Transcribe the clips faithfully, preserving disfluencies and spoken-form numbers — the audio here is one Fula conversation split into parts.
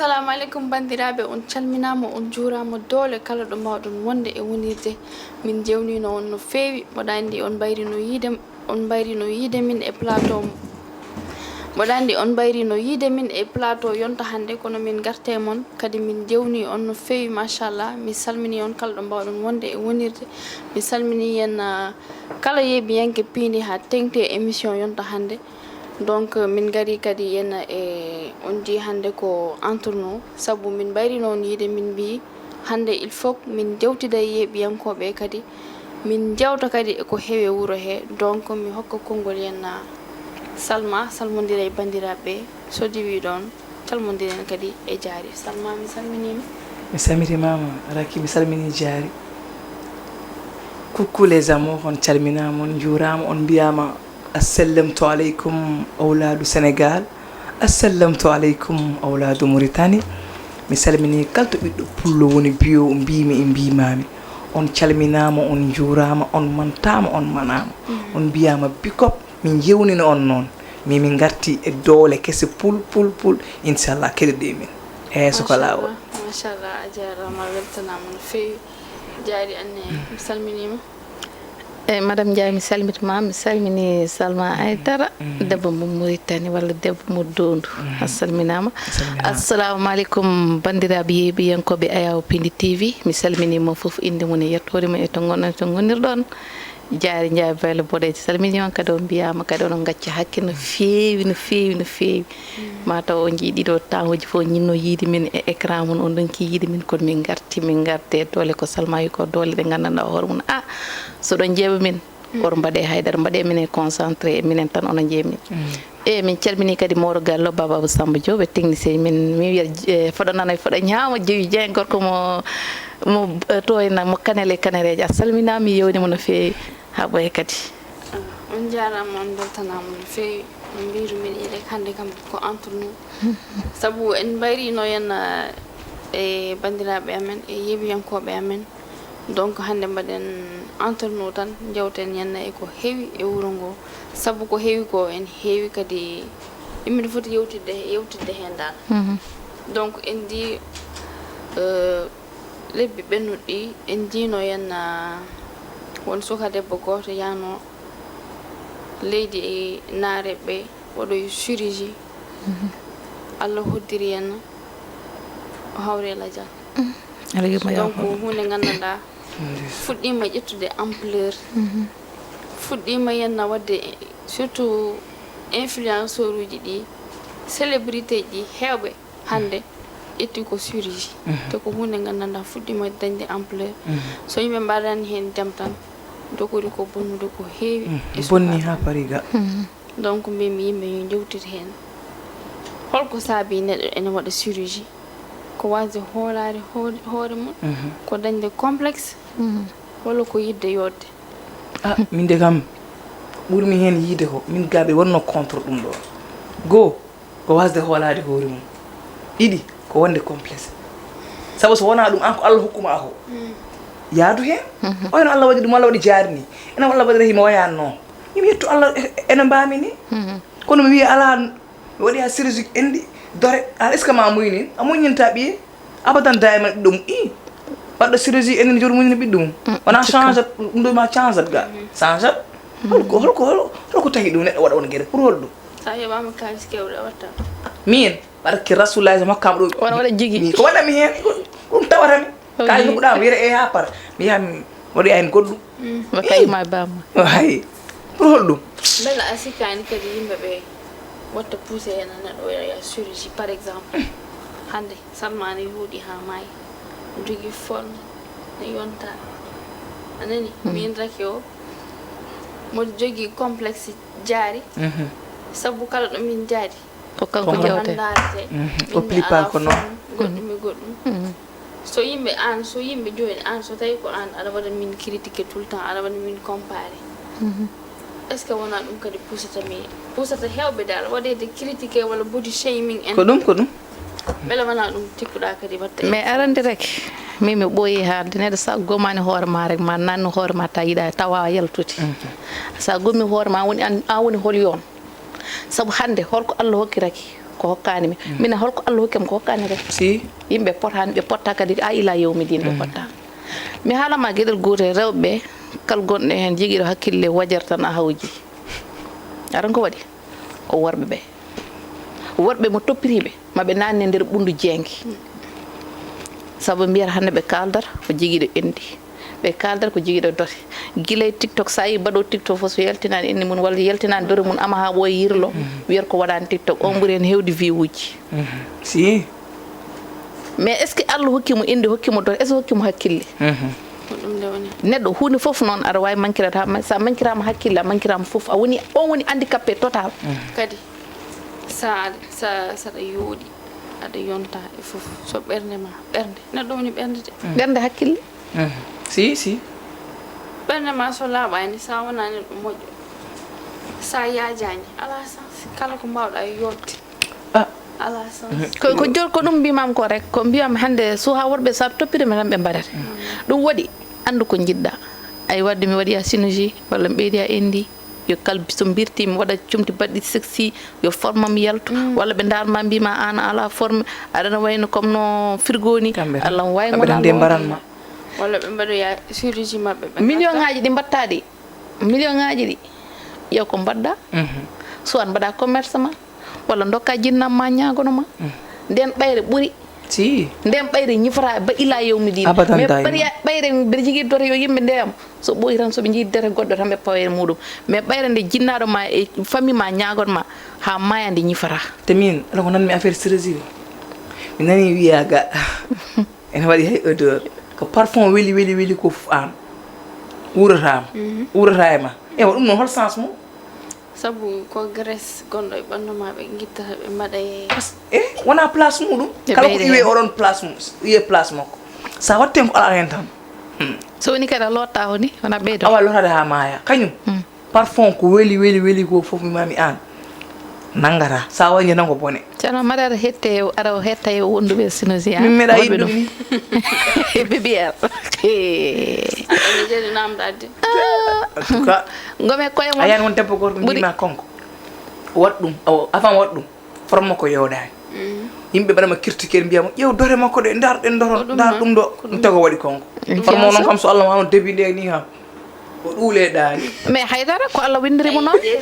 Assalamu aleykum, banndiraaɓe, on calminaama, on njuuraama, doole kala ɗo mbaawɗon wonde e wonirde. Min njewnino on no feewi, mboɗo anndi on mbayri no yiide, on mbayri no yiide min e plateau. Mboɗo anndi on mbayri no yiide min e plateau yonta hannde, kono min ngarte mon, kadi min njewni on no feewi, machallah. Mi salmini on kala ɗo mbaawɗon wonde e wonirde. Mi salmini yen, ah, kala yeeɓiyanke piindi haa teŋti e émission yonta hannde. Donc, min ngari kadi yen e on njii hannde ko entre nous, sabu min mbayri noon yiide, min mbii hannde il faut min njewtida e yeeɓiyankooɓe kadi, min njewta kadi e ko heewi e wuro he. Donc, mi hokka konngol yen, ah, Salma, salmondira e banndiraaɓe, so diwii ɗoon, calmondiren kadi e Jaari. Salma, mi salminiima. Mi salmitimaama, Raki, mi salminii Jaari. Coucou les amours, on calminaama, on njuuraama, on mbiyaama assalamtu aleykum awlaadu Sénégal, assalamtu aleykum awlaadu Mauritanie. Mi salminii kala to ɓiɗɗo pullo woni, biyo mbiimi e mbiimaami. On calminaama, on njuuraama, on mantaama, on manaama. On mbiyaama big up. Min njewnino on noon, min min ngarti e doole kese, pul, pul, pul, inchallah, keɗoɗee min. Eeyi, so ko laawol. Machallah, machallah, a jaaraama, a weltanaama no feewi. Jaari Anne, mi salminiima. Eeyi, Madame Ndiaye, mi salmitima, mi salmini Salma Aydara, debbo mo Mauritanie walla debbo mo Doondu. A salminaama. A salminaama. Assalamu aleykum, banndiraaɓe yeeɓiyankooɓe Ayaw Pindi T V. Mi salminiima fof, innde mum e yettoode mum e to ngon-, to ngonirɗon. Jaari Njaay Baylo Boɗeejo, salmini on kadi, on mbiyaama kadi, onon ngacca hakke no feewi, no feewi, no feewi. Mataw on njii ɗiɗo temps uji fof ñinno yiide min e écran mum, on ɗon ki yiide min, kono min ngarti, min ngarti e doole ko Salma wi ko, doole ɗe nganndanɗaa hoore mum. Ah, so ɗon njeeɓa min, or mbaɗe haydara, mbaɗe minen concentré, minen tan onon njeeɓa min. E min calmini kadi Mawɗo Gallo, Baba Abou Samba Diop, e technicien men, mi wiya, eh, foɗo nana, foɗo ñaama, Jewi Dieng, gorko mo, mo, eh, to ena, mo kanel e kanereeje. A salminaama, mi yewniima no feewi, haa ɓooya kadi. Ah, on njaaraama, on mbeltanaama no feewi. No mbiiru-mi nii rek, hannde kam ko entre nous. Sabu en mbayriino en, eh, e banndiraaɓe amen, e yeeɓiyankooɓe amen. Donc, hannde mbaɗen entre nous tan, njewten yenna e ko heewi e wuro ngo. Sabu ko heewi ko en heewi kadi, yimɓe foti yewtidde, yewtidde heen dal. Mhm. Donc, en njii, eh, lebbi ɓennuɗi, en njiino yenna won suka debbo gooto yaano leydi e naareɓe, waɗoyi chirurgie. Mhm. Allah hoddiri en, o hawri e lajal. Mhm. Aɗa yiɗi mo yaafo. Donc, ko huunde nganndanɗaa, fuɗɗiima ƴettude ampleur. Mhm. Fuɗɗiima yenna waɗde, surtout influenceur uji ɗi, célébrité ji heewɓe hannde ƴetti ko chirurgie. Mhm. Te ko huunde nganndanɗaa fuɗɗiima dañde ampleur. Mhm. So yimɓe mbaɗaani heen jam tan, dogori ko bonnude ko heewi. Mhm. E bonni haa pari ga. Mhm. Donc, mbiymi yimɓe yo njewtide heen. Holko saabii neɗɗo ene waɗa chirurgie? Ko waasde hoolaade hoore, hoore mum, mhm, ko dañde complexe, mhm, walla ko yiɗde yooɗde? Ah, min de kam, ɓurmi heen yiide ko, min gaaɓe wonno contre ɗum ɗo. Goo, ko waasde hoolaade hoore mum. Ɗiɗi, ko wonde complexe. Sabu so wonaa ɗum, aan ko Allah hokkuma ko. Mm. Yaadu heen. Mhm. Oyno Allah waɗi ɗum, Allah waɗi Jaari ni. Enen Allah waɗi Rahima wayaani noon. Yim yettu Allah e, e, ene mbaami ni. Mhm. Kono mi wiya alaa, mi waɗi haa chirurgie enɗi, dore, aan est-ce que ma muñnin? A muñninta ɓiye? Abadan, dayman ɓiɗɗo mum. Ii, waɗɗo chirurgie enɗi, jooni muñnina ɓiɗɗo mum. Mm, wona sikka. Change, ɗum ɗo ma change ga. Mhm. Change. Mhm. Holko, holko, holko, holko tawi ɗum neɗɗo waɗa on gere? Pour holɗum? Sa heɓaama kaalis keewɗo a watta. Min, barki Rasulullah, so hokkaama ɗum. Wona waɗa jigi. Min, ko waɗa mi heen? Ko ɗum tawata mi. Kay nokkuɗaa mi wiyata e haa par. Mi yaha mi waɗoya heen goɗɗum. Mm. Wa kay ma bamma. Hay. Pour holɗum? Mbela a sikkaani kadi yimɓe ɓe watta poussé heen neɗɗo o yaha chirurgie, par exemple? Hannde Salma ne huuɗi haa maayi. Jogii forme, ne yonta. A nani? Mm. Min Raki o, mo jogii complexe Jaari. Mhm. Sabu kala ɗo min njaadi. Ko kanko jewte. Ko kanko. Mhm. O pli pas ko noon. Goɗɗum e goɗɗum. Mhm. So yimɓe aan, so yimɓe jooni aan, so tawi ko aan, aɗa waɗa min critiquer tout le temps, aɗa waɗa min comparer. Mhm. Est-ce que wonaa ɗum kadi pusata mi, pusata heewɓe dal waɗeede critiquer walla body shaming en? Ko ɗum, ko ɗum. Mbele wonaa ɗum tikkuɗaa kadi waɗta? Mais arande rek, min mi ɓooyi haalde, neɗɗo sa gomani hoore ma rek, ma nanni hoore ma ta yiɗa, tawa yaltude. Mhm. Sa gomi hoore ma, woni an, an woni holi on. Sabu hannde, holko Allah hokki Raki? ko hokkaani mi. Minen, holko Allah hokki am, ko hokkaani rek. Si. Yimɓe potaani, ɓe potta kadi, a ila yawmi din, ɓe potta. Mi haalama geɗel gootel, rewɓe, kala gonɗo heen, jigiiɗo hakkille, wajar tan a hawji. Aran ko waɗi? Ko worɓe ɓe. Worɓe mo toppiriiɓe, ma ɓe naanne nder ɓunndu jeengi. Sabu mbiyata hannde ɓe kaaldata ko jigiiɗo enɗi. Ɓe kaaldata ko jigiiɗo dote. Gila e TikTok, so a yii baɗo TikTok fof, so yaltinaani enɗi mum walla yaltinaani dote mum, ama haa ɓooya yirlo, wiyata ko waɗaani TikTok. On ɓuri heen heewde vie uji. Si. Mais est-ce que Allah hokki mo enɗi, hokki mo dote, est-ce que hokki mo hakkille? Ko ɗum nde woni. Neɗɗo, huunde fof noon, aɗa waawi mankirata, ma-, so a mankiraama hakkille, a mankiraama fof, a woni, on woni handicapé total. Kadi, sa, sa, saɗa yooɗi, aɗa yonta e fof, so ɓernde ma, ɓernde, neɗɗo woni ɓernde de. Ɓernde hakkille? Si, si. Ɓernde ma so laaɓaani, sa wonaa neɗɗo moƴƴo, sa yaajaani, alaa sens, kala ko mbaawɗa yooɓde. Ah. Alaa sens. Ko, ko jor-, ko ɗum mbimam ko rek, ko mbiyam hannde, suha worɓe, sa toppirima tan ɓe mbaɗete. Ɗum waɗi, anndu ko njiɗɗa. Ay, wadde mi waɗi a synergie, walla mi ɓeydi a enɗi, yo kal so mbirti, mi waɗa comti baɗɗi sexy, yo forme am yaltu, walla ɓe ndaar ma, mbima an a ala forme, aɗana wayno comme no frigo ni. Kamɓe tan. Allah wawi ngona ɓe nde mbaran ma. Walla ɓe mbaɗoya chirurgie maɓɓe, ɓe million ngaji ɗi mbatta ɗi, million ngaji ɗi, ƴeew ko mbaɗɗa, soit mbaɗa commerce ma, walla dokka jinnam ma ñaagono ma. Nden ɓayre ɓuri. Si. Nden ɓayre ñifata ba ila yawmi din. Abadan. Mais dayma. Ɓayre, ɓayre mbeɗa jogii dote yo yimɓe ndeyam. So ɓooyi tan, so ɓe njii dote goɗɗo tan, ɓe pawa e muɗum. Mais ɓayre nde jinnaaɗo ma e famille ma ñaagon ma, haa maaya nde ñifata. Te min, ala ko nanmi affaire chirurgie o. Mi nani wiya ga. Ene waɗi hay odeur. Ko parfum weli, weli, weli ko fof an. Uurata ma. Uurata e ma. Ewa, ɗum noon hol sens mum? Sabu ko graisse gonɗo e ɓanndu ma ɓe ngittata, ɓe mbaɗa e. Parce que, eh, wona place muɗum. Kala ko iwe oɗon place mum, iwe place makko. Sa watte ko ala hen tan. So woni kadi a lotta honi, wona ɓeydo. Awa lotade ha maaya. Kañum. Parfum ko weli, weli, weli ko fof mi mami an. Nangata. Sa wañi tan ko bone. Ceerno Mari, aɗa hette, aɗa hetta e wonduɓe Sinosi, a? Min meeɗa yiɗde ɗum ni. E B B R. Aɗa jeeɗi namdade. En tout cas, ngome koye mon. A yani won debbo goto ko mbima konko. Waɗ ɗum, awa, avant waɗ ɗum. Forme ko yewɗani. Yimɓe mbaɗama critiquer, mbiyama, "Ƴeew dore makko ɗe, ndar ɗen doro, ndar ɗum ɗo." Ɗum tago waɗi konko. Forme o noon kam, so Allah ma on debi nde ni kam. Ko ɗuule ɗaani. Mais haydara ko Allah windiri mo noon. Eh?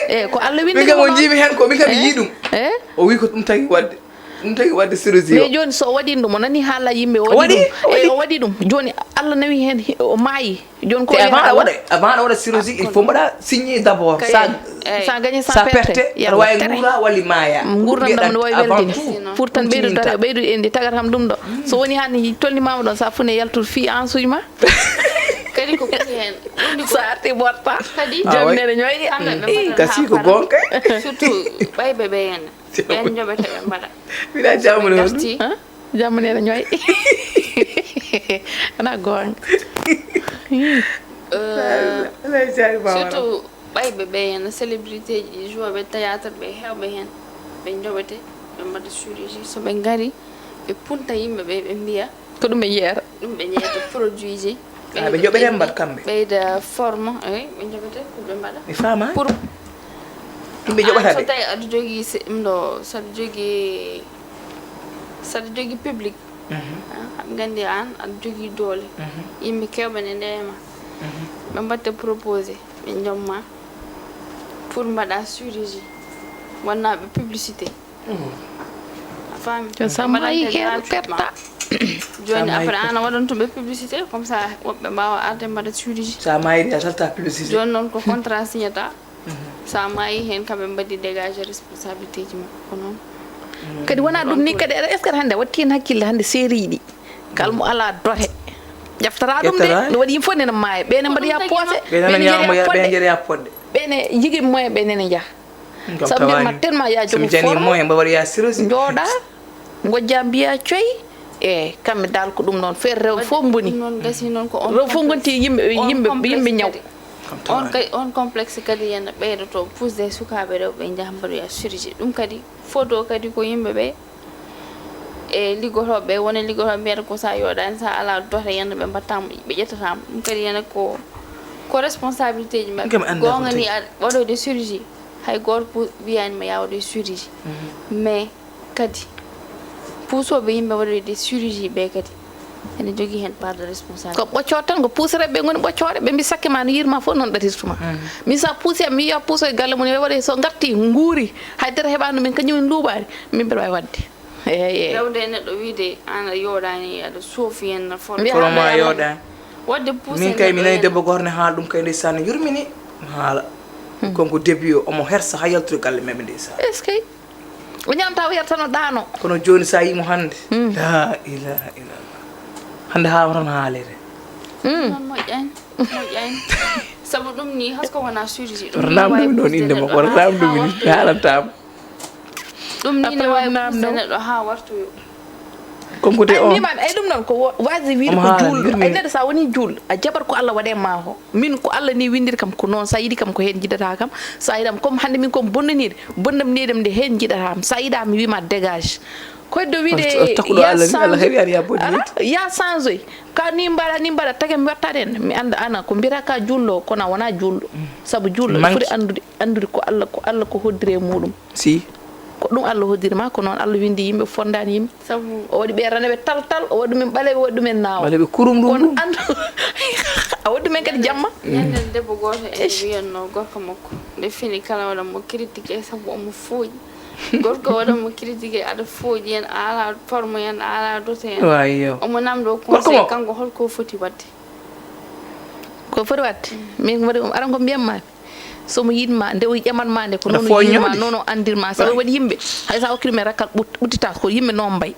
Eh, ko Allah windiri mo noon. Min kam o jiimi hen ko, min kam mi yii ɗum. Eh? O wi ko ɗum tagi waɗde. Ɗum tagi waɗde chirurgie o. Mais jooni so o waɗi ɗum, o nani haala yimɓe, o waɗi ɗum. O waɗi ɗum. Jooni Allah nawi hen, o maayi. Jooni ko avant aɗa waɗa, avant aɗa waɗa chirurgie, il faut mbaɗa signer d'abord. Sa, sa gagné, sa perte, aɗa wawi nguura walla maaya. Ngurdam ɗam no wawi weldinde. Pour tan ɓeydu taga, ɓeydu enɗi tagatam ɗum ɗo. So woni han tolnimama ɗon, sa fune yaltude fi ansuji ma. Kadi ko ɓuri hen. Sa arti borta. Kadi jam nene ñoyi. Kamɓe ɓe mbaɗata. Kasi ko gonka. Surtout ɓayɓe ɓe hen. Ɓen joɓete ɓe mbaɗa. Mbiɗa jamma ɗum. Garti. Jamma nene ñoyi. Ana gonga. Surtout ɓayɓe ɓe hen, célébrité ji, joueɓe théâtre ɓe, hewɓe hen. Ɓe joɓete, ɓe mbaɗa chirurgie, so ɓe ngari, ɓe punta yimɓe ɓe, ɓe mbiya. Ko ɗum ɓe jeyata? Ɗum ɓe jeyata produit ji. Ah, ɓe joɓete mbat kamɓe. Ɓeyda forme, eyi, ɓe joɓete ko ɓe mbaɗa. Mi faama. Pour ɗum ɓe joɓata ɓe. So tawi aɗa jogii se-, ɗum ɗo, so aɗa jogii, so aɗa jogii public, ah, aɓe nganndi aan aɗa jogii doole. Yimɓe kewɓe ne ndeema. Ɓe mbaɗte proposé, ɓe njomma pour mbaɗa chirurgie, wonnaaɓe publicité. A faami? Jooni sa maayi heen perta. Jooni après aan a waɗan tumɓe publicité, comme ça woɓɓe mbaawa arde mbaɗa chirurgie. Sa maayiri a salta publicité. Jooni noon ko contrat signata. Sa maayi heen kamɓe mbaɗi dégagé responsabilité ji maɓɓe ko noon. Kadi wona ɗum ni kadi, est-ce que hannde a watti heen hakkille hannde série ɗi? Kala mo alaa dote. Ƴeftata ɗum de. Ƴettata. Nde waɗi yimɓe fof nena maaya. Ɓe ne mbaɗoya poosé. Ɓe nana ñaamoya, ɓe njeɗoya podde. Ɓe ne jigi moyen ɓe nene njaha. Sabu mbiyat ma tellement ya joom forme. Moyen mbaɗa ya chirurgie. Njooɗa, ngojja mbiya coy. E kamɓe dal ko ɗum noon. Feere rewɓe fof mboni. Ɗum noon gasi noon ko on. Rewɓe fof ngonti yimɓe, yimɓe, yimɓe ñaw. On kay, on complexe kadi yana ɓeydoto pousse sukaaɓe rewɓe njaha mbaɗoya chirurgie. Ɗum kadi fodo kadi ko yimɓe ɓe e liggotooɓe ɓe, wona liggotooɓe mbiyata ko sa yooɗaani, sa ala dote, yana ɓe mbattama, ɓe ƴettataama. Ɗum kadi yana ko, ko responsabilité ji maɓɓe. Goonga ni, a waɗoyde chirurgie, Hay gooto pu- wiyaani ma yaa waɗoy chirurgie. Mais kadi puusooɓe yimɓe waɗoyde chirurgie ɓe kadi ene jogii heen part de responsabilité. Ko ɓoccoo tan, ko puusirɓe ɓe ngoni ɓoccooɓe. Ɓe mbi sakke ma no yiirma fof noon ɗatirtuma. Min sa puusi am mi wiya puuso e galle mum, ɓe waɗi so ngarti nguuri, hay dara heɓaani ɗumen, kañum en luuɓaani, min mbeɗa waawi waɗde. Eeye. Rewde e neɗɗo wiide an a yooɗaani, aɗa soofi heen, aɗa fota. Kono ma yooɗaani. Waɗde puuse min kay mi nani debbo gooto ne haala ɗum kay ndeysaan, yurmini haala. Kon ko début o, omo hersa haa yaltude galle meɓe ndeysaan. Est-ce que o ñaamta o yarta no ɗaano? Kono jooni sa yimo hannde. La ilaha illallah. Hannde haawata no haalede. Noon moƴƴani, moƴƴani. Sabu ɗum ni hasko wona chirurgie. Ɗum ni namdumi ɗoon innde makko, wona namdumi ni haalantaama. Ɗum ni ne waawi puusde neɗɗo haa wartoyo. Konkude o mbimami ay ɗum noon ko waasi wiide ko juulɗo. Ay neɗɗo sa woni juulɗo a jaɓat ko Allah waɗe ma o. Min ko Allah ni windiri kam ko noon, sa yiɗi kam ko heen jiɗata kam. Sa yiɗam comme hannde min komi bonnaniiɗo, bonnam neɗam nde heen jiɗata kam. Sa yiɗa mi wima dégage. Koyɗo wiide ya change, ya change oy ka ni mbaɗa ni mbaɗa taga mi wattaɗen mi annda ana ko mbiyata ka juulɗo kono a wona juulɗo. Sabu juulɗo foti anndude anndude ko Allah ko Allah ko hoddiri e muɗum. Si. Ko ɗum Allah hoddiri ma ko noon Allah windi yimɓe fondaani yimɓe. Sabu o waɗi ɓe ranaɓe tal tal o waɗi ɗumen ɓaleɓe waɗi ɗumen naawa. Ɓaleɓe kurum ɗum ɗum. Andu a waɗi ɗumen kadi jamma. Ñande debbo gooto ene wiyatno gorko makko nde fini kala waɗa mo critiqué sabu omo fooƴi. Gorko waɗa mo critiqué aɗa fooƴi en a ala forme en a ala dote en. Wayo omo namdo conseil kanko holko foti waɗde. Ko foti waɗde min waɗi ɗum aran ko mbiyamma. Somo yiɗma nde o ƴamatma nde ko noon o yiɗma noon o andirma sabu waɗi yimɓe hay sa okkiri men rakkal ɓuttita ko yimɓe noon mbay.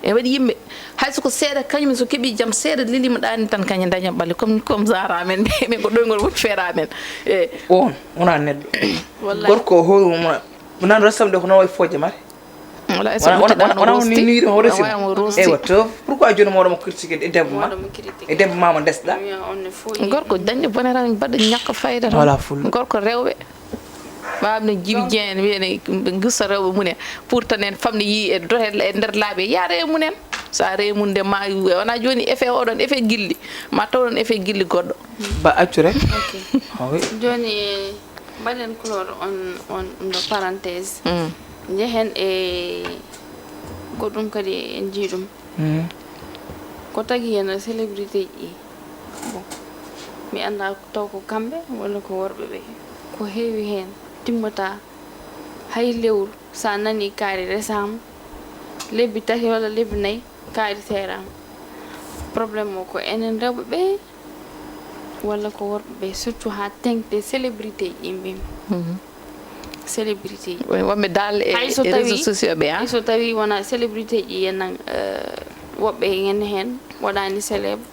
E waɗi yimɓe hay soko seeɗa kañum so keɓi jam seeɗa lelima ɗani tan kañum daña ɓalle comme comme zara men ɓe men ko ɗoygol woni feera men. E on wona neɗɗo. Gorko o hoore mum wona wonano restam de ko noon way fooje mare. Wala e so wona wona wona woni ni hoore sima. Ewa to pourquoi joni moɗo mo critiquer e debbo ma e debbo ma mo ndesɗa. Gorko dañɗo bone tan mbaɗa ñakka fayda tan. Wala ful gorko rewɓe. Ɓaam ne jibi jeen wiyene gusa rewɓe mum en pourtant en famɗi yi e dote e nder laaɓe ya rewe mum en. Sa rewe mum nde ma wona joni effet oɗon effet gilli ma taw ɗon effet gilli goɗɗo. Ba accu rek. Joni mbaɗen kulor on on ɗo parenthèse. Njehen e goɗɗum kadi en jii ɗum. Ko tagi heno célébrité ji ɗi bon mi annda taw ko kamɓe walla ko worɓe ɓe ko heewi heen timmata hay lewru sa nani kaari resama lebbi tati walla lebbi nayi kaari seerama. Problème o ko enen rewɓe ɓe walla ko worɓe ɓe surtout ha teŋde célébrité ji ɗi mbimi. Célébrité ji wonɓe dal e réseau sociaux ɓe a hay so tawi wona célébrité ji yenan woɓɓe ene heen waɗani célèbre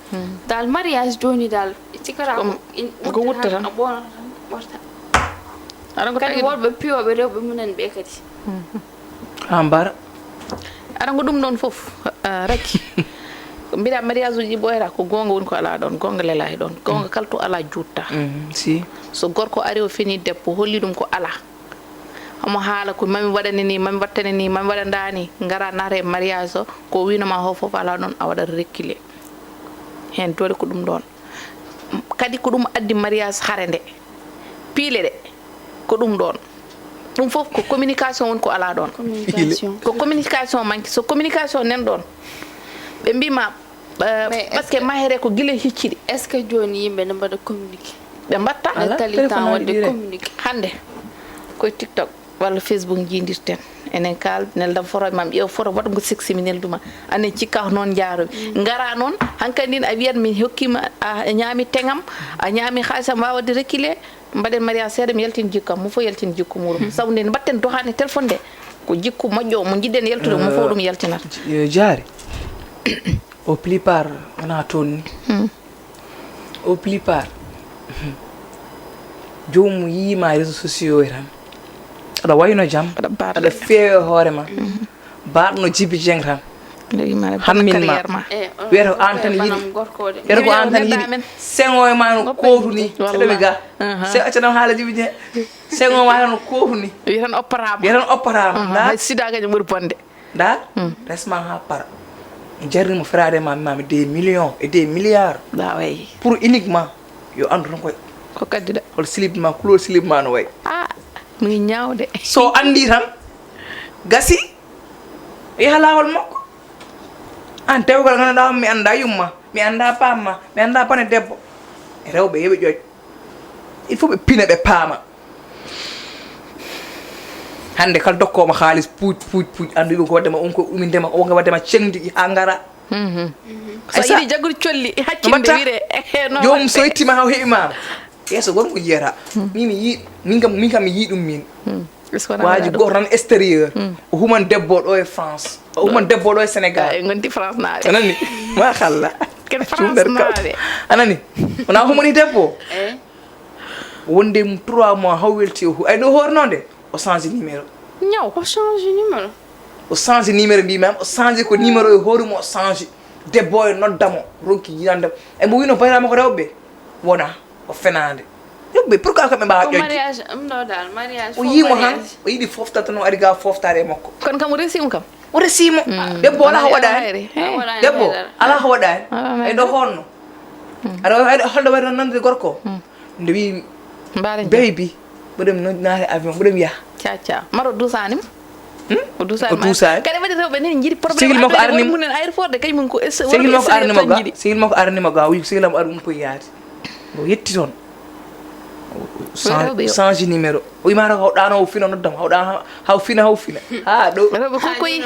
dal mariage joni dal cikata ko wuttata a ɓonata tan ɓorta aɗa ko kadi worɓe piyoɓe rewɓe mumen ɓe kadi ha mbara aɗa ko ɗum ɗon fof raki mbiɗa mariage uji ɓoyata ko gonga woni ko ala ɗon gonga lelahi ɗon gonga kala to ala jutta si so gorko ari o fini debbo holli ɗum ko ala omo haala ko mami waɗani ni mami wattani ni mami waɗa ndani gara nata e mariage o ko winoma ho fof ala ɗon a waɗat rekkile hen dole ko ɗum ɗon kadi ko ɗum addi mariage hare nde piile ɗe ko ɗum ɗon ɗum fof ko communication woni ko ala ɗon ko communication manque so communication nen ɗon ɓe mbima parce que mahere ko gila hicciɗi est ce que joni yimɓe ne mbaɗa communiqué ɓe mbatta ne tali temps wadde communiqué hande koye tiktok walla facebook jiidirten enen kal neldam photo mam ƴeew photo waɗgo sexy mi nelduma anen cikka ko noon jaaromi ngara noon hankadi a wiyat mi hokkima a ñaami teŋam a ñaami haalisam wawa wadde rekkile mbaɗen mariage seeɗa mi yaltin jikkam mo fof yaltin jikku muɗum sabu nde mbatten dohani téléphone nde ko jikku moƴƴo mo jiɗɗen yaltude mo fof ɗum yaltinata jaari au plupart wona toon ni au plupart joomum yiima réseau sociaux e tan aɗa wayno jam aɗa feewe hoore ma mbaɗno jibi jeng tan hammin ma wiyata ko an tan yiɗi wiyata ko an tan yiɗi seŋo e ma no kootu ni aɗa wi ga se accanam haala jibi jeng seŋo ma tan no kootu ni wiyatan opparama wiyatan opparama hay sida kañum ɓuri bonde Ndaa, resma haa para. Mi jarni mo feraade ma, mi ma mi des millions et des milliards. Pour uniquement yo anndu tan koye. Ko kaddi de. Hol slip ma, couleur slip ma no wayi. Ah. Mi ñaawde. So anndi tan, gasi, yaha laawol makko. Aan dewgal ngannduɗaa mi anndaa yumma, mi anndaa baamma, mi anndaa bone debbo. Rewɓe yo ɓe ƴoƴ. Il faut ɓe pina, ɓe paama. Hannde kala dokkoomo haalis puuj puuj puuj, anndu ɓe ko waɗde ma, on ko uminde ma, on ko waɗde ma ceŋdi ɗi haa ngara. So yiɗi jaggude colli haccinde wire. Joomum so yettima haw heɓi mama, yeeso gorko yiyata. Min mi yi min kam min kam mi yi ɗum min. Waaji goto tan extérieur. O human debbo ɗo e France, o human debbo ɗo e Sénégal. En gonti France naaɓe, anani? Machallah. Ken France naaɓe. Anani? Wona humani debbo. Wonde mum trois mois haw welti o hu ay ɗo horno nde. O change numéro. Ñaw. O change numéro. O change numéro mbimam, o change ko numéro e hoore mum o change. Debbo e noddamo, ronki yinande. E mo wino bayrama ko rewɓe. Wona o fenande. Rewɓe pourquoi kamɓe mbawa ƴoƴde? Mariage ɗum ɗo dal mariage. O yimo han, o yiɗi foftata no ari ga foftare e makko. Kono kam o resimo kam. O resimo. Debbo ala ko waɗani. Debbo ala ko waɗani. E ɗo honno? Aɗa holɗo waɗi nandude gorko? Nde wi baby, mboɗo mi naati avion, mboɗo mi yaha. Caca maro duusaani mo. O duusaani o duusaani. Kadi waɗi rewɓe nene njiɗi problème. Sehil makko arni mo. Munen aéroport de kañum ko es. Sehil makko arni mo ga. Sehil makko arni mo ga, wi sehil am ari umpoy yaade. O yetti toon. Change numéro. O wima haw ɗano o fina noddam, haw ɗano haw fina haw fina. Ha ɗo. Rewɓe ko koyi.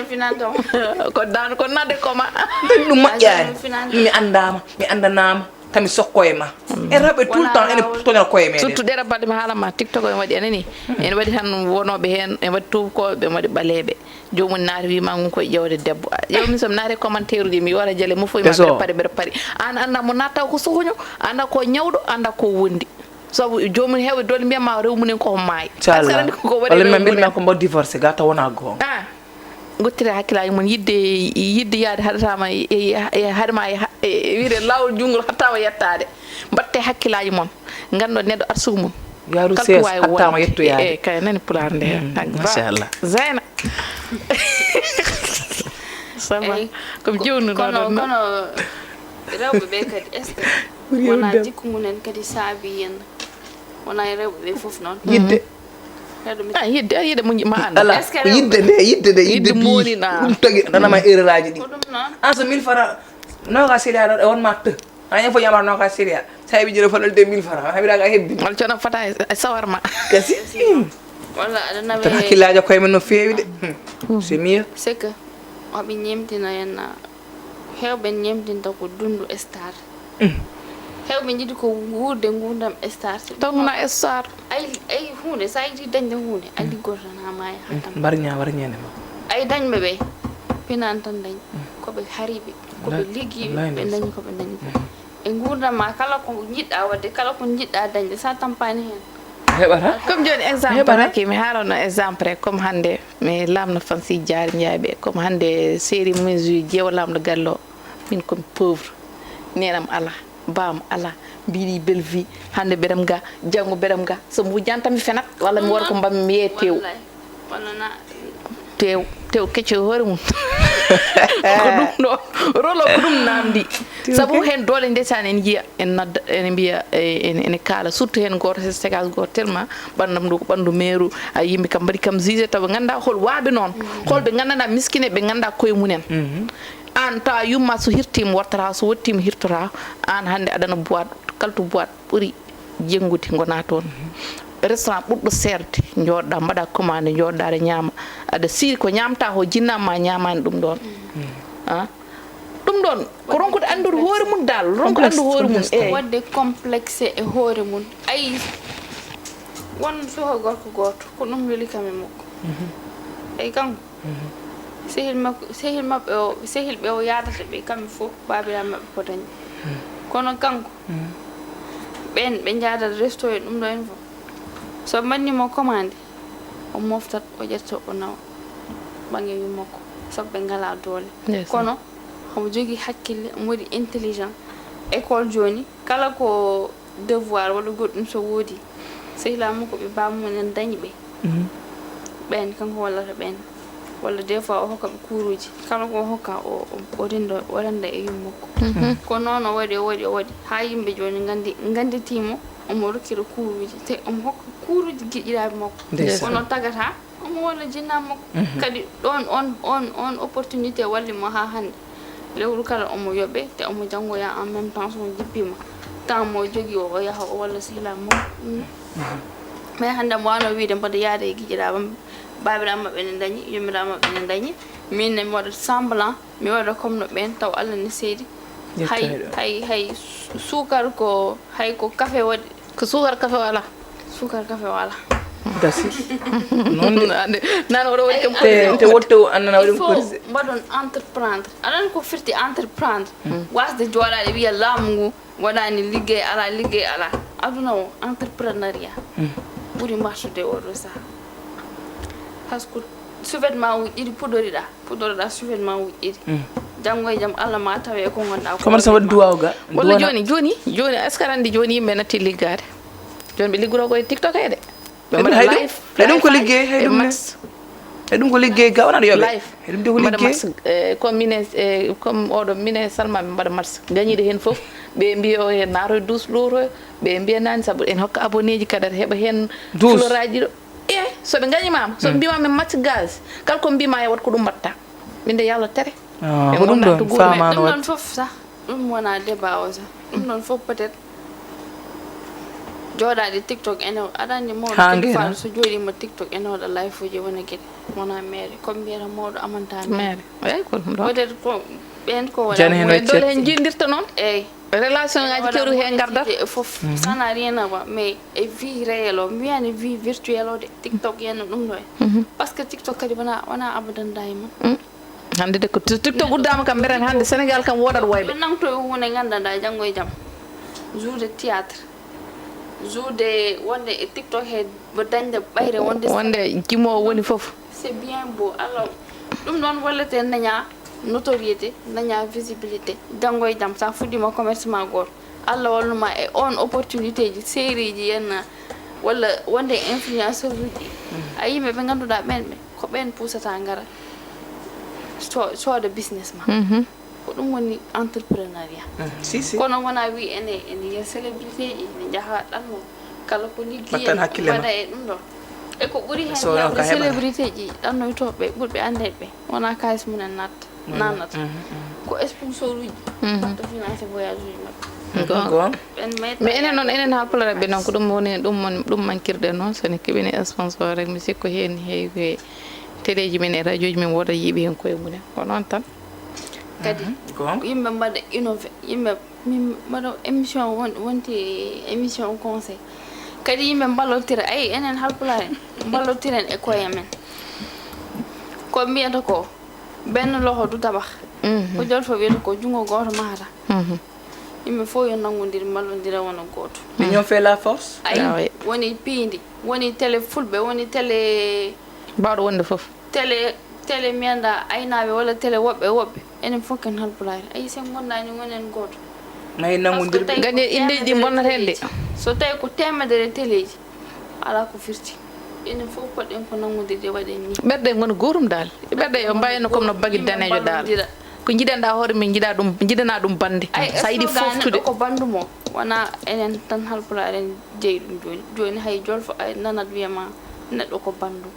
Ko dan ko nade koma. Ɗum moƴƴani. Mi andama, mi andanama. Kami sokko e ma. E rewɓe tout le temps ene toña koye meɗen. Surtout ɗeɗo balɗe mi haalama tiktok en waɗi anani. En waɗi tan wonooɓe heen, en waɗi tuubakooɓe, en waɗi ɓaleeɓe. Joomum naata wima ngun koye ƴeewde debbo. Ƴeew min somi naati commentaire uji mi wara jale mo fof ima ɓeɗa pari ɓeɗa pari. An anda mo natta ko sohoño, anda ko ñawɗo, anda ko wondi. Sabu joomum heewɓe doole mbiyatma rew mumen koko maayi. Inchallah. Walla min mbiyatma ko mbo divorcé ga taw wona goonga. Gottire hakkillaaji mon, yiɗde yiɗde yahde haɗataama e haɗema e wiyde laawol juutngol haɗataama yettaade. Mbaɗte hakkillaaji mon, nganndo neɗɗo arsugu mum. Yaaru ses haɗataama yettoyaade. Eyi kay, nani pulaar nde. Machallah. Zeyna. Ça va. Ko mi jewnuɗo ɗon. Kono rewɓe ɓe kadi est ce que wona jikku mumen kadi saabi en? Wona e rewɓe ɓe fof noon. Yiɗde. A yiɗde a yiɗa mo ma anda. Ala ko yiɗde nde yiɗde nde yiɗde moni na ɗum tagi nanama erreur aji ɗi. Ko ɗum noon. An so mille francs noga seria ɗo e won ma të. An en fof yamar noga seria sa heɓi jere fanal deux mille francs a heɓiraga heddi. Wala cona fata e sawarma. Kasi. Walla aɗa nawe tan hakkillaaji koye men no feewi de. C'est mieux. C'est que waɓe ñemtina en. Heewɓe ñemtinta ko dunndu star. Heewɓe njiɗi ko wuurde nguurndam star. Taw wona star. Ay ay huunde so a yiɗi dañde huunde a liggoto tan haa maaya haa tamma. Mbarña warñeende ma. Ay dañɓe ɓe pinani tan dañ. Ko ɓe hariiɓe, ko ɓe liggiiɓe, ɓe dañi ko ɓe dañi ko. E nguurndam ma kala ko njiɗɗa waɗde, kala ko njiɗɗa dañde so a tampaani heen. Heɓata. Comme jooni exemple rek mi haalano exemple rek comme hannde mi lamno fansi jaari njaay ɓe comme hannde série mumen jui jeewa lamɗo gallo min komi pauvre nenam ala bam ala mbiɗi belle vie hannde mbeɗam ga janngo mbeɗam ga so mi wujjani tan mi fenat walla mi wara ko mbammi mi yeye tew tew tew kecco e hoore mum ko ɗum ɗo rolo ko ɗum namdi sabu hen doole ndeysan en jiya en nodda ene mbiya ene kaala surtout hen goto séquence goto tellement ɓandam ɗo ko ɓandu meeru a yimɓe kam mbaɗi kam jugé taw ɓe ganda hol waɓe noon holɓe gandana miskine ɓe ganda koye mumen an tawa yumma so hirtima wortata so wottima hirtota an hande aɗana boite kaltu boite ɓuuri jenngude ngona toon restaurant ɓurɗo seerde jooɗɗa mbaɗa commande jooɗɗa aɗa ñaama aɗa siiri ko ñamta ko jinnama ma ñamani ɗum ɗon a ɗum ɗon ko ronkude anndude hoore mum dal ronko anndu hoore mum e waɗde complexé e hoore mum ayi won soho gorko gooto ko ɗum weli kam e makko eyi kanko sehil makko sehil maɓɓe o sehil ɓe o yaadata ɓe kamɓe fof babiraɓe maɓɓe ko dañɓe kono kanko ɓen ɓe njaadat resto e ɗum ɗo en fof so ɓe mbaɗnimo commande o moftat o ƴetta o nawa ɓaŋe yummako sabu ɓe ngala doole kono omo jogii hakkille omo waɗi intelligent école jooni kala ko devoir walla goɗɗum so woodi sehilaa makko ɓe baaba mum en dañi ɓe ɓeen kanko wallata ɓeen walla des fois o hokka ɓe kuuruuji kala ko o hokka o o rendo o renda e yummakko ko noon o waɗi o waɗi o waɗi haa yimɓe jooni nganndi ngannditiimo omo rokkira kuuruuji, te omo hokka kuuruuji giƴiraaɓe makko. Ndeysaan. Kono tagata omo walla jinnaaɓe makko. Kadi ɗoon, on, on, on opportunité walli mo haa hannde. Lewru kala omo yoɓee, te omo janngoya en même temps, so o jippiima. Temps mo jogii o, o yaha o walla sehilaaɓe makko. Mais hannde mo waawno wiyde mboɗo yaada e giƴiraaɓe am, baabiraaɓe maɓɓe ne ndañi, yummiraaɓe maɓɓe ne ndañi. Min ne mi waɗa semblant, mi waɗa comme no ɓeen, taw Allah ne seedi. Hay, hay, hay su-, suukar ko, hay ko kafe waɗi. Ko suukar kafe wala? Suukar kafe wala. Dasi. Noon de. Ande, nana oɗo waɗi kam. Te, te wotto o annana waɗi ko. Mbaɗon entreprendre. Aɗa anndi ko firti entreprendre? Waasde jooɗaade wiya laamu ngu waɗaani liggey, alaa liggey, alaa. Aduna o, entrepreneuriat ɓuri marsude oɗo saha. Par ce que sous-vêtement uji ɗiɗi puɗoriɗaa, puɗoriɗaa sous-vêtement uji ɗiɗi. Janngo e jam, Allah ma tawe ko ngonɗaa ko. Comment ça waɗi duwaaw ga? Walla duwana- jooni, jooni, jooni, est-ce que aɗa anndi jooni yimɓe natti liggaade? Jooni ɓe liggoroo ko e TikTok he de. Ɓe mbaɗa live, hay ɗum ko liggey, hay ɗum ne. Hay ɗum ko liggey ga, wonaa ɗo yoɓe. Live. Hay ɗum de ko liggey. Mbaɗa match, eh, comme minen, eh, comme oɗo, minen e Salma, min mbaɗa match. Gañiiɗo heen fof, ɓe mbiya o heen naato e douze lotoyo, ɓe mbiya naani sabu en hokka abonné ji kadi aɗa heɓa heen douze floraaji ɗo. E, so ɓe ngañimaama, so ɓe mbiyaama men match gaz, kala ko mbiyaama e waɗ ko ɗum mbaɗta. Min de, yo Allah tere. Ah, ko ɗum ɗon faamaano waɗde. Ɗum ɗon fof sah, ɗum wonaa débat o sah. Ɗum ɗon fof peut-être jooɗaade TikTok ene, aɗa anndi mawɗo kadi faalo so jooɗiima TikTok ene waɗa live uji wona geɗe. Wonaa meere, ko mbiyata mawɗo amanta meere. Meere. Eey, ko ɗum ɗon. Peut-être ko ɓeen ko wona. Jani heen weccet. Dole heen njiidirta noon. Eey. Relation ngaji keewɗi heen ngardat. E fof, ça n'a rien à voir, mais e vie réelle o, mi wiyaani vie virtuelle o de, TikTok en no ɗum ɗo en. Parce que TikTok kadi wona, wona abadan daima. Hannde de ko ti-, TikTok uddaama kam, mbeten hannde Sénégal kam woodat wayɓe. Yo nangto e huunde nganndanɗaa janngo e jam. Jouer théâtre, jouer wonde e TikTok he, mbo dañde ɓayre wonde. Wonde jimoowo woni fof. C'est bien beau. Alors, ɗum ɗoon wallete daña notoriété, daña visibilité. Janngo e jam, so a fuɗɗiima commerce ma gooto, Allah wallu ma e oon opportunité ji, série ji en, walla wonde e influenceur uji. A yimɓe ɓe ngannduɗaa ɓeen ɓe, ko ɓeen puusata ngara so-, sooda business ma. Ko ɗum woni entrepreneuriat. Si, si. Kono wona wi ene, ene yiya célébrité ji, ne njaha ɗanno, kala ko liggi en, mbaɗa e ɗum ɗo. E ko ɓuri heen heewde célébrité ji ɗannoytooɓe ɓurɓe anndeede ɓe, wona kaalis mum en natta, nannata. Ko sponsor uji, mbaɗta financé voyage uji maɓɓe. Ɓen mayta. Mais enen noon, enen Haalpulaar ɓe noon, ko ɗum woni, ɗum woni, ɗum mankirɗen noon, so en keɓii sponsor rek, mi sikku heen heewi. Teleeji men e rajooji men wooda yiiɓe heen koye mumen. Ko noon tan. Kadi, yimɓe mbaɗa innové, yimɓe, min mbaɗa émission won-, wonti émission conseil. Kadi yimɓe mballotira, ayi, enen Haalpulaar en, mballottiren e koye men. Ko mbiyata ko, benn loxo du tabax. Ko Jolfo wiyata ko, junngo gooto mahata. Yimɓe fof yo nanngondir, mballondira, wona gooto. L'union fait la force. Ayi, woni piindi, woni télé fulɓe, woni télé. Baawɗo wonde fof. Télé, télé mi anndaa aynaaɓe walla télé woɓɓe e woɓɓe. Enen fof ken Haalpulaar. Ayi, so en ngondaani, ngonen gooto. Ma en nanngondir. Parce que tawi ko teemedere télé ji. So tawi ko teemedere télé ji, alaa ko firti. Enen fof poɗɗen ko nanngondirde, waɗen nii. Ɓerɗe ngona gootum dal. Ɓerɗe yo mbayno comme no bagi daneejo dal. Ko njiɗanɗaa hoore men, njiɗa ɗum, njiɗanaa ɗum bannde. Ay, so a yiɗi slogan foftude. Neɗɗo ko banndum o. Wona enen tan Haalpulaar en jeyi ɗum jooni. Jooni hay Jolfo a nanat wiyama neɗɗo ko banndum.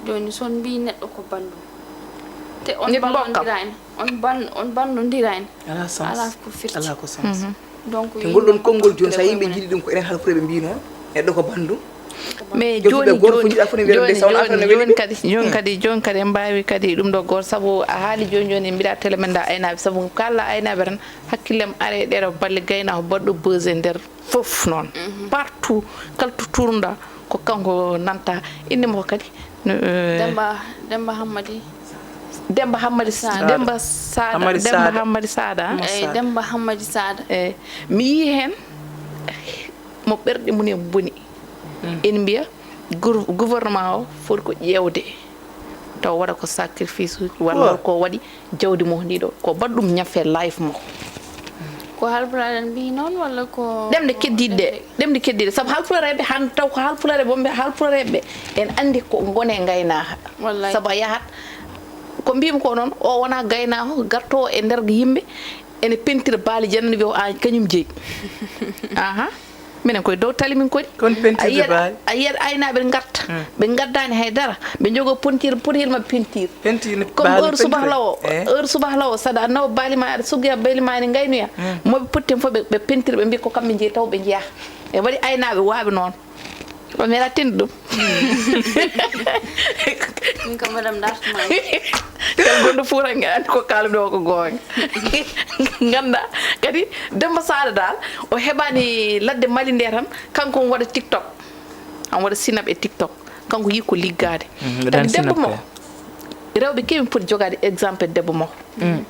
Jooni so on mbii neɗɗo ko banndum. Te on ballondiraani, on ban-, on banndondiraani. Alaa sens. Alaa ko firti. Alaa ko sens. Donc, te ngol ɗon konngol jooni, so yimɓe njiɗi ɗum, ko enen Haalpulaar ɓe mbino neɗɗo ko banndum. Mais jooni, jooni, jooni, jooni kadi, jooni kadi, jooni kadi en mbaawi kadi ɗum ɗo goor, sabu a haali jooni, jooni mbiɗa télé men da aynaaɓe, sabu kala aynaaɓe tan hakkillem are e ɗeɗo balle gaynako baɗɗo buzz e nder fof noon. Partout, kala to tournuɗa, ko kanko nanta. Innde makko kadi? No, eh, Demba, Demba Hammadi. Demba Hammadi Sada. Demba Sada. Hammadi Demba Sada. Hammadi Sada, ah? Mo Sada. Eyi, Demba Hammadi Sada. Eyi. Mi yii heen mo ɓerɗe mum en mboni. Ene mbiya gour-, gouvernement o foti ko ƴeewde. Taw waɗa ko sacrifice uji, walla ko waɗi jawdi mum ndi ɗo. Ko baɗɗum ñafe life mo. Ko Haalpulaar en mbii noon, walla ko ɗemɗe keddiiɗe ɗe? Ɗemɗe keddiiɗe. Sabu Haalpulaar en ɓe, han taw ko Haalpulaar en ɓe, Haalpulaar en ɓe, en anndi ko ngone ngaynaaka. Wallay. Sabu a yahat, ko mbiymi ko noon, o wona gaynaako, gartoowo e nder yimɓe, ene pentira baali janani wiya ko an kañum jeyi. Aha. Minen koye dow tali min koni. Kon peinture a yiyat, baali. A yiyat aynaaɓe ngarta. Hmm. Ɓe ngaddaani hay dara. Ɓe njogoo pontir, potir maɓɓe peinture. Peinture ne. Comme baali heure subah peinture lawo, eh? Heure subah lawo, saɗa nawa baali ma, aɗa suggoya baali ma, ne ngaynoya. Hmm. Moɓe potti heen fof, ɓe, ɓe peinture, ɓe mbiya ko kamɓe njeyi, taw ɓe njeyaa. E waɗi aynaaɓe waaɓe noon. O mera tindi ɗum. Min kam, madame, dartuma. Kala gonɗo Fuuta, andi ko kaalmi ɗo ko goonga. Ngannda, kadi Demba Saala Daal, o heɓaani ladde Mali nde tan, kanko omo waɗa TikTok. Omo waɗa Sinap e TikTok. Kanko yii ko liggaade. Mhm, kadi debbo makko. Rewɓe keewi poti jogaade exemple debbo makko. Mm.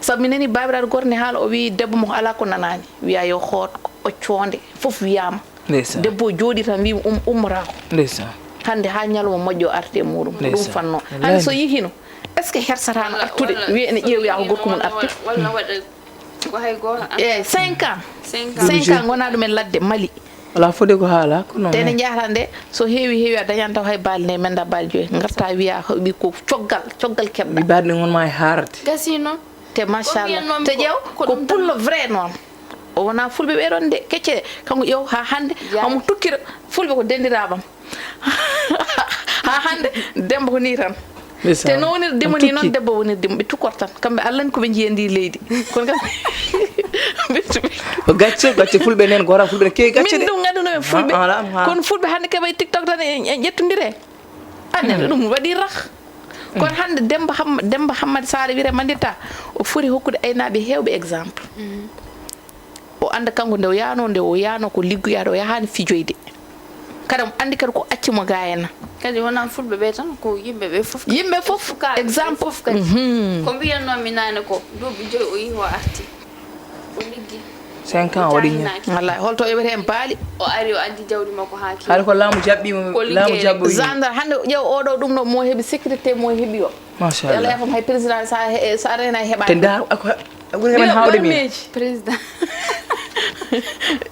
Sabu mi nani baabiraaɗo gooto ne haala, o wii debbo makko alaa ko nanaani. Wiya yo hoot, o coonde, fof wiyaama. Ndeysaan. Debbo o jooɗii tan, wii um-, ummotaako. Ndeysaan. Hannde haa ñalawma moƴƴo arti e muuɗum. Ko ɗum fannoo. Wallaahi. Hannde so yehino, est-ce que hersataano artude, walla, walla wiya ene ƴeewoya ko gorko mum arti? Walla, walla waɗa ko hay gooto anndaa. Eeyi, cinq ans. Cinq ans. Cinq ans ngonaa ɗum e ladde Mali. Alaa fodde ko haala, ko noon. Te ne njahata nde, so heewi, heewi, a dañan taw hay baali nayi, mennda baali joyi. Ngarta wiya, ɓi ko coggal, coggal keɓɗa. Ɓi baali ɗi ngon ma e haarde. Gasii noon. Te machallah. Te ƴeew, ko pullo vrai noon. O wonaa fulɓe ɓee ɗoon de, kecce ɗe. Kanko ƴeew, haa hannde, omo tukkira fulɓe ko denndiraaɓam. Haa hannde, Demba ko nii tan. Ndeysaan. Te no wonir dimo ni noon, debbo wonir dimo. Ɓe tukkortan. Kamɓe Allah ni ko ɓe njiya ndi leydi. Kono kam, ɓe tu-, ko gacce, gacce fulɓe nen, gora fulɓe nen, keewi gacce min de. Ɗum ngannduno men fulɓe. Ah, ah, ah. Kono fulɓe hannde keɓa e TikTok tan en, en ƴettondire. Anne ɗum waɗi rah. Kono hannde Demba Ham-, Demba Hammadi Sare wiyre mandita, o foti hokkude aynaaɓe heewɓe exemple. O annda kanko nde o yaano, nde o yaano ko liggoyaade, o yahaani fijoyde. Kadi omo anndi kadi ko acci mo ga henna. Kadi wonaa fulɓe ɓe tan, ko yimɓe ɓe fof. Yimɓe fof, sukaaɓe ɓe exemple. Fof kadi. Mhm. Ko mbiyatnoo mi naane ko, duuɓi joyi o yehi o arti. O liggi. Cinq ans o waɗi ñaam. Wallaahi, holto o yoɓata heen baali? O ari, o addi jawdi makko haa keewi. Haɗa ko laamu jaɓɓii mo, ko laamu liggeede. Jaɓɓoyi. Zandar, hannde ƴeew oɗo ɗum ɗo mo heɓi sécurité mo heɓi o. Machallah. Yalla yafam hay président sa he-, sa rena heɓaani. Te ndaar, ako, a ɓuri men hawde min. Président.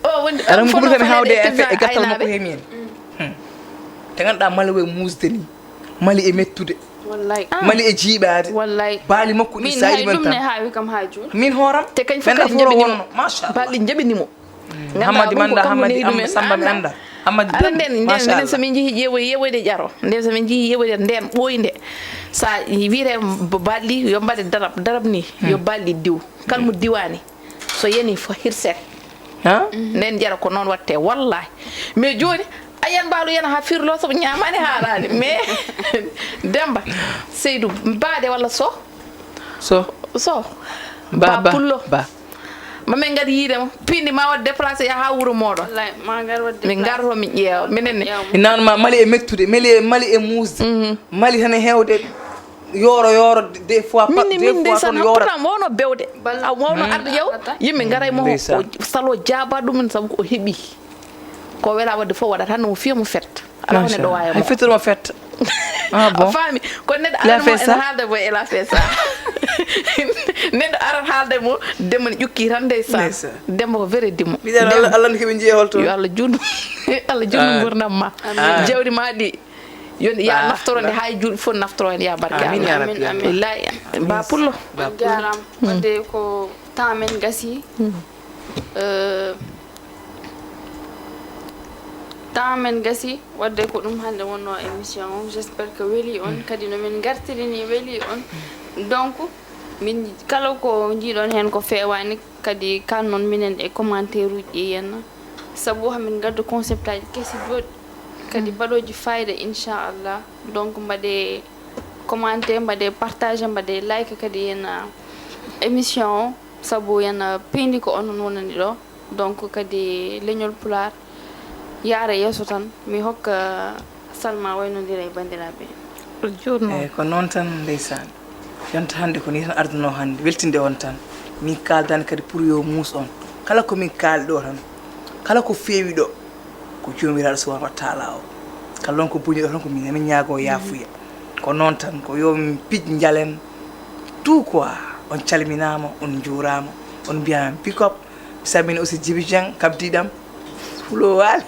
O woni alam ko ɓuri men hawde e gattal makko he min. Hmm. Te ngannduɗaa Mali wayi muusde ni. Mali e mettude. Wallay. Ah. Mali e jiiɓaade. Wallay. Baali makko ɗi min sa hay yiɓan ɗum tan. Ne haawi kam haa jooni. Min hooram. Te kañ fof kadi njaɓini mo. Machallah. Baali njaɓini mo. Hammadi manda, Hammadi Samba mi anda. Hammadi ara nden, nden, nden so min njehi ƴeewoy, ƴeewoyde ƴaro. Nden so min njehi ƴeewoyde nden ɓooynde. Sa wiyre baali yo mbaɗe darab, darab ni, yo baali diw. Kala mo diwaani, so yani fo hirset. Ha? Nden ƴara ko noon watte, wallahi. Mais jooni, a yan mbaalu yana ha firlo sabu ñaamaani haaraani. Mais Demba, Seydou, mbaade walla so? So. So. Ba, ba, ba pullo. Ba. Ma min ngari yiide mo. Pindi ma waɗ déplacé yaha ha wuro mooɗon. Wallahi, ma ngar waɗ déplacé. Min ngar to min ƴeewa. Minen ne. Ƴeewa mo. Inaan ma Mali e mettude, Mali e, Mali e muusde. Mhm. Mali tan e heewde yooro, yooro, des fois, min ni, des fois min ndeysaan, toon yoora. Pourtant mo wonno bewde. Bal-, a wonno arde ƴeew, yimɓe ngaray mo, ndeysaan, o salo jaaba ɗum sabu ko o heɓi. Ko wela waɗde fof waɗata, hannde mo fiya mo fetta. Ala ko neɗɗo waawi mo. Hay fettude mo fetta. Ah bon? A faami? Ko neɗɗo arata mo ena haalda mo, ela fesa. Neɗɗo arat haalda mo, Demba ne ƴukki tan ndeysaan. Ndeysaan. Demba ko vrai dimo. Mbiɗa Allah, Allah no keɓe njiya holto. Yo Allah juutnu. Allah juutnu ngurdam ma. Amin. Jawdi ma ɗi. Yo ya naftoro nde haa e juulɓe fof naftoro heen ya barke Allah. Amin ya rabbi. Amin. Billahi. Ba pullo. Ba pullo. Jaaraama. Wadde ko temps men gasi. Euh, temps men gasi, wadde ko ɗum hannde wonnoo émission o. J'espère que weli on, kadi no min ngartiri ni weli on. Donc, min kala ko njiiɗon heen ko feewaani, kadi kan noon minen e commentaire uji ɗi yenna. Sabu hamin ngadda concept aji kesi jooɗi, kadi baɗooji fayida, inchallah. Donc, mbaɗe commenter, mbaɗe partager, mbaɗe like kadi yenna émission o. Sabu yen, uh, piindi ko onon wonani ɗo. Donc kadi leñol Pulaar yaara yeeso tan. Mi hokka Salma waynondira e banndiraaɓe. Ko juutnoo. Eeyi, ko noon tan, ndeysaan. Yonta hannde ko nii tan ardunoo hannde, weltinde on tan. Min kaaldaani kadi pour yo muus on. Kala ko min kaali ɗo tan, kala ko feewi ɗo, ko Joomiraaɗo Subhaanahu wa Taala o. Kala ɗon ko boni ɗo tan ko min, min ñaagoo yaafuya. Ko noon tan, ko yo min pij njalen tout quoi. On calminaama, on njuuraama, on mbiyaama big up. Mi salmini aussi Djiby Dieng, kabdiiɗam, Fulo Waali.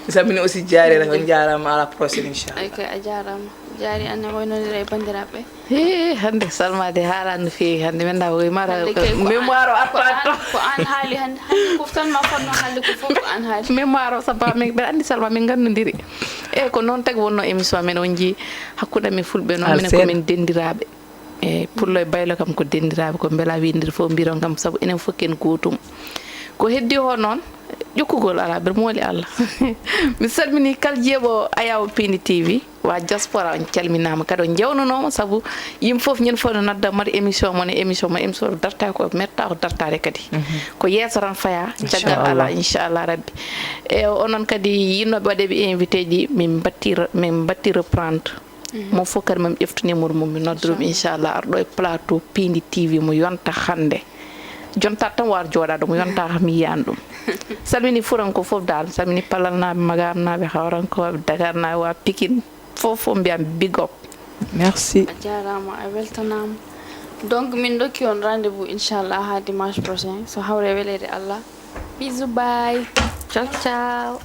Mi salmini aussi Diary, on jaaraama, à la prochaine, inchallah. Ay kay, a jaaraama. Diary, an ne, hoy nonira e banndiraaɓe? He, hannde Salma de haalaani no feewi hannde. Min da koye mara Hannde kay ko mémoire o an- ko artaani an- ɗo. Ko an haali hannde, hannde ko Salma fotnoo haalde ko fof ko an haali. Mémoire o sabu amen, mbeɗa anndi Salma, min nganndondiri. Eeyi, ko noon tagi wonnoo émission amen, on njii hakkunde amen fulɓe noon, minen ko min denndiraaɓe. Eeyi, pullo e baylo kam ko denndiraaɓe, ko mbela winndiri fof mbiron kam sabu enen fof ken gootum. Ko heddi o noon, ƴokkugol alaa, mbeɗa mooli Allah. Mi salmini kala jeeɓo Ayaw Pindi T V, waa diaspora on calminaama kadi, on njeewnonooma sabu yimɓe fof ñande fof no nodda mbaɗa émission mon e émission mon, émission darta ko metta ko dartaade kadi. Ko yeeso tan faya, caggal alaa, inchallah rabbi. E onon kadi yinnooɓe waɗeeɓe invité ji, min mbatti re- min mbatti reprendre. Mo fof kadi mami ƴeftu numéro mum, mi nodda ɗum inchallah, arɗo e plateau Pindi T V mo yonta hannde. Jonta tan war jooɗa ɗum yonta kam mi yiyan ɗum. Salmini furanko fof dal, salmini palalnaaɓe, magarnaaɓe, hawrankooɓe, dagarnaaɓe, waa Pikine fof fof mbiyam big up. Merci. A jaaraama, a weltanaama. Donc min ndokki on rendez-vous inchallah haa dimanche prochain so hawre weleede Allah. Bisous, bye. Ciao ciao.